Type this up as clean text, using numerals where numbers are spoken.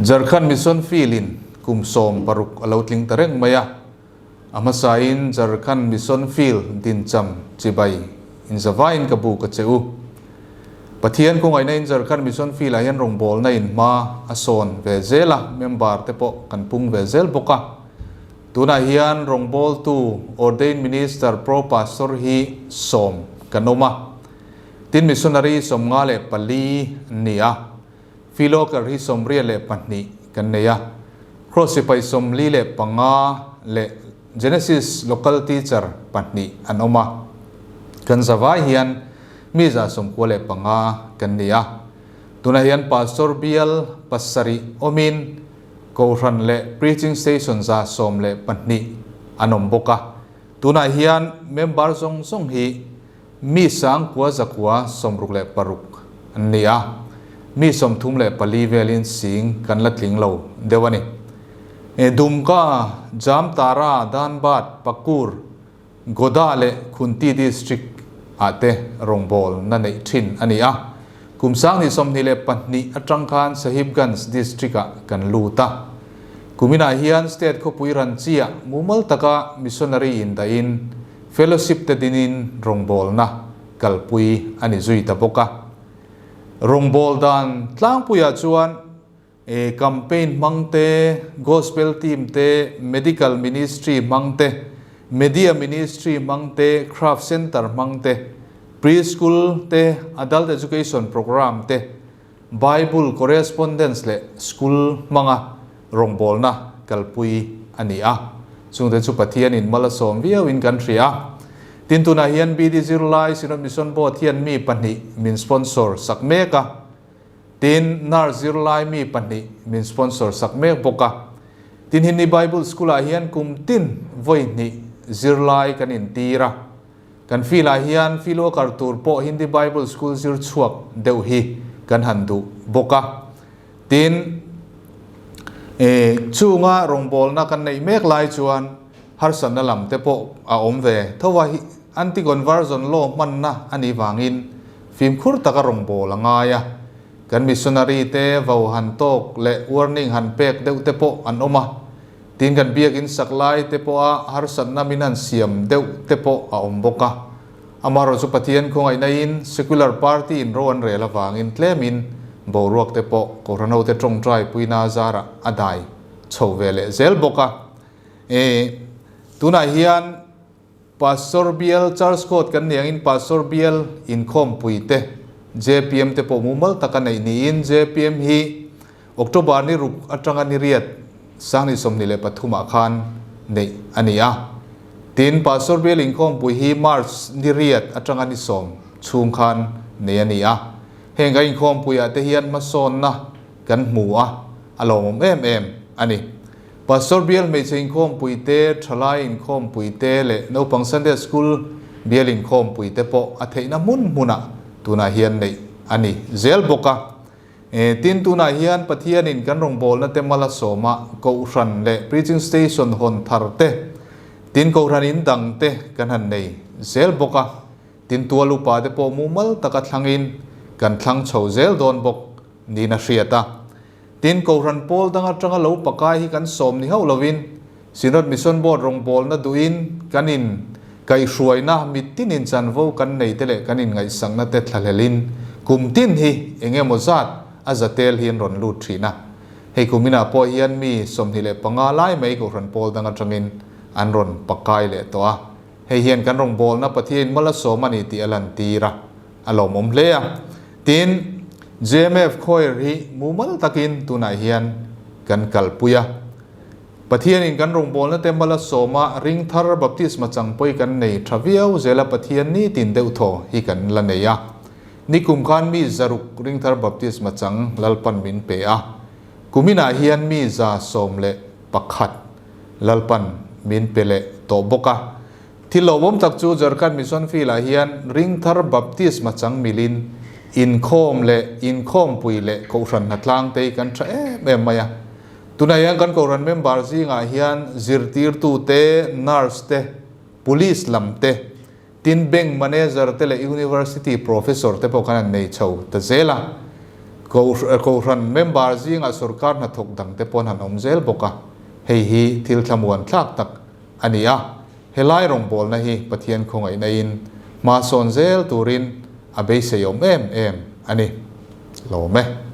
Jharkhand Mission Field in kum 16 a lo tling ta reng mai a, a hmasain Jharkhand Mission Field dincham chibai inzavaiin ka bu ka che u. Pathian khawngaihna in Jharkhand Mission Field ah hian rawngbawlna in hma a sawn ve zel a, member te pawh kan pung ve zel bawk a. Tunah hian rawngbawltu Ordained Minister Pro Pastor hi 10 kan awm a, tin Missionary 54 an ni a. Filoker hi 82 kan nei a, Cross sipai 45 leh Genesis Local Teacher pahnih an awm a. Kan zavai hian mi 95 kan ni a. Tunah hian Pastor bial pasarih awmin Kohhran leh Preaching Station 112 an awm bawk a. Tunah hian member zawng zawng hi Mi 9966 an ni a, mi 34 velin sing kan la tling lo deuh a ni. Dumka, Jamtara, Dhanbad, Pakur, Godda leh Khunti District ah te rawngbawlna neih thin a ni a. Kum 2022 atang khan Sahibganj District ah kan lut a. Kuminah hian State khawpui Ranchi ah mumal taka missionary indahin Fellowship te dinin rawngbawlna kalpui a ni zui ta bawk a. Rawngbâwl dan tlangpuiah chuan e campaign hmang te, gospel team te, medical ministry hmang te, media ministry hmang te, craft centre hmang te, pre-school te, adult education programme te, Bible correspondence leh school hmanga rawngbawlna kalpui a ni a. Chungte chu Pathianin mal a sawm viauin kan hria a. Tin, tunah hian BD zirlai Synod Mission Board hian mi pahnih min sponsor sak mek a. Tin, nurse zirlai mi pahnih min sponsor sak mek bawk a. Tin, Hindi Bible School-ah hian kum tin vawi hnih zirlai kan intir a. Kan feel ah hian feel worker tur pawh Hindi Bible School zir chhuak deuh hi kan han duh bawk a. Tin, chunga rawngbawlna kan neih mek lai chuan harsatna lam te pawh a awm ve tho a, anti-conversion law hmanna a nih vangin fimkhur taka rawngbâwl a ngai a. Kan missionary te vo han tawk leh warning han pek deuh te pawh an awm a. Tin kan biakin sak lai te pawha harsatna min han siam deuh te pawh a awm bawk a. Amaherawh chu Pathian khawngaihna-in secular party in ro an rel avangin tlemin boruak te pawh Kohhran hote tawngtai puina zarah a dai chho ve leh zel bawk a. E, tunah hian Pastor bial Charles Court kan nih angin Pastor bial inkhawmpui te JPM te pawh mumal taka neih niin JPM hi October ni ruk atanga ni riat 2023 ah khan neih a ni a. Tin, Pastor bial inkhawmpui hi March ni riat atanga ni 10 chhung khan neih a ni a. Heng kan inkhawmpui ah te hian hmasawnna kan hmu a, a lawmawm em em a ni. Pastor bial hmeichhe inkhawmpui te, thalai inkhawmpui te leh naupang Sunday School bial inkhawmpui te pawh a theihna hmun hmunah tunah hian neih a ni zel bawk a. Tin, tunah hian Pathianin kan rawngbawlna te mal a sawm a, Kohhran leh Preaching Station hawn thar te, tin Kohhran in dang te kan han nei zel bawk a. Tin, tual upa te pawh mumal taka thlangin kan thlang chho zel dawn bawk niin a hriat a. Tin, Kohhran pawl dang atanga lo pakai hi kan sawm ni hauh lovin, Synod Mission Board rawngbawlna duhin kan in kaihhruaina mitinin chanvo kan nei te leh kan inngaihsakna te thlahlelin kum tin hi eng emaw zat a zatel hi an rawn lut thin a. Hei kuminah pawh hian mi 25 lai mai Kohhran pawl dang atangin an rawn pakai leh tawh a. Hei hian kan rawngbawlna Pathianin mal a sawm a ni tih a lantir a, a lawmawm hle a. Tin, JMF Choir hi mumal takin tunah hian kan kalpui a. Pathianin kan rawngbawlna te mal a sawm a, ring thar baptisma chang pawi kan nei tha viau zel a Pathian nitin deuh thaw hi kan la nei a. Nikum khan mi 600 ring thar baptisma chang Lalpan min pe a. Kuminah hian mi 111 Lalpan min pe leh tawh bawk a. Thil lawmawm tak chu Jharkhand Mission Field-ah hian ringthar baptisma chang milin inkhawm leh inkhawmpui leh kohhran hnatlang te hi kan tha em em mai a. Tunah hian kan kohhran member zingah hian zirtirtu te, nurse te, police lam te, tin bank manager te leh university professor te pawh kan han nei chho ta zel a. Kohhran member zingah sorkar hnathawk dangte pawn han awm zel bawk a, hei hi thil thlamuan thlak tak a ni a. Helai rawngbawlna hi Pathian khawngaihna in hma sawn zel turin a beisei awm em em a ni. Lawm e.